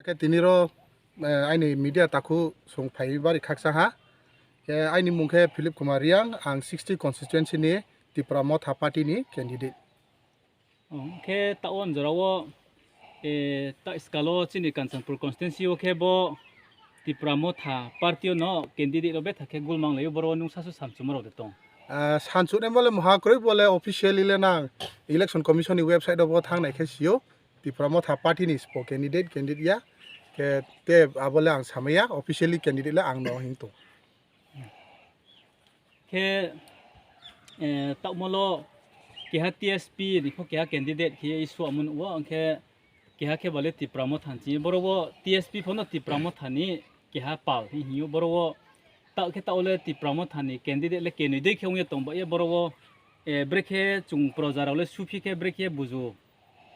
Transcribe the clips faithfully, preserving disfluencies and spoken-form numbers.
Khe tini ro, eh, aini media takhu song phai bari khakchang ha. Khe aini mung khe Philip Kumar Reang, ang sixty constituency ni Tipra Motha party ni candidate. Khe taoh wo jora wo, eh, taoh skal wo chini Kanchanpur constituency wo khe bo Tipra Motha party yo no candidate rao betha khe gulmanglai ou, boro wo nung sasu samchumo rao de tong? Ah, sanchunaimo le maha kroi, bo le officially le nang Election Commission ni website wo bo thanng nai khe si ou. Tipra Motha party ni spo candidate, candidate ya. Khe te abo le ang samai ya, officially candidate le ang no hing tong. Khe, eh, taohmo lo keha T S P ni pho keha candidate khe ye issue amo nuh wo, ang khe keha khe ba le Tipra Motha ni chini. Boro wo T S P pho no Tipra Motha ni keha pal hing hing ou. Boro wo taoh khe taoh le Tipra Motha ni candidate le kenoi dei khe ong ye tong ba ye boro wo, eh, brekhe chung proja rao le suphi khe brekhe buzu.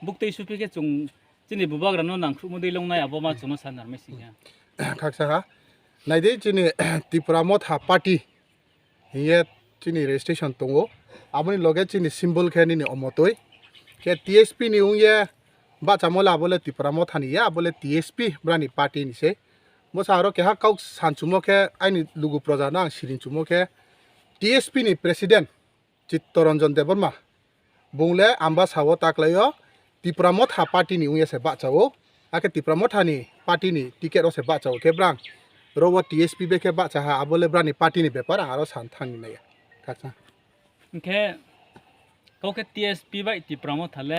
Buktui suphi khe chung chini bubagra no nangkhruhmo dei longnai abo ma chung no sa narmai sing khe. Khakchang ha. Nai di chini Tipra Motha party hing ye chini registration tong ou. Abo ni loge chini symbol khe nini omotoi. Khe T S P ni ong ye bahchamo le abo le Tipra Motha ni ya, abo le T S P brao ni party ni sei. Bo sa aro keha kau sanchumo khe aini lugu proja no ang siring chumo khe T S P ni president Chittaranjan Debbarma. Bung le Ambasa wo taklai yo Tipra Motha party ni ong ye se bahcha ou. Akhe Tipra Motha ni party ni ticket wo se bahcha ou khe brang. Ro wo T S P bai khe bahcha ha, abo le brao ni party ni bepar, ang aro san thanng ni nai ya. Khakchang. Hing khe kau khe T S P bai Tipra Motha le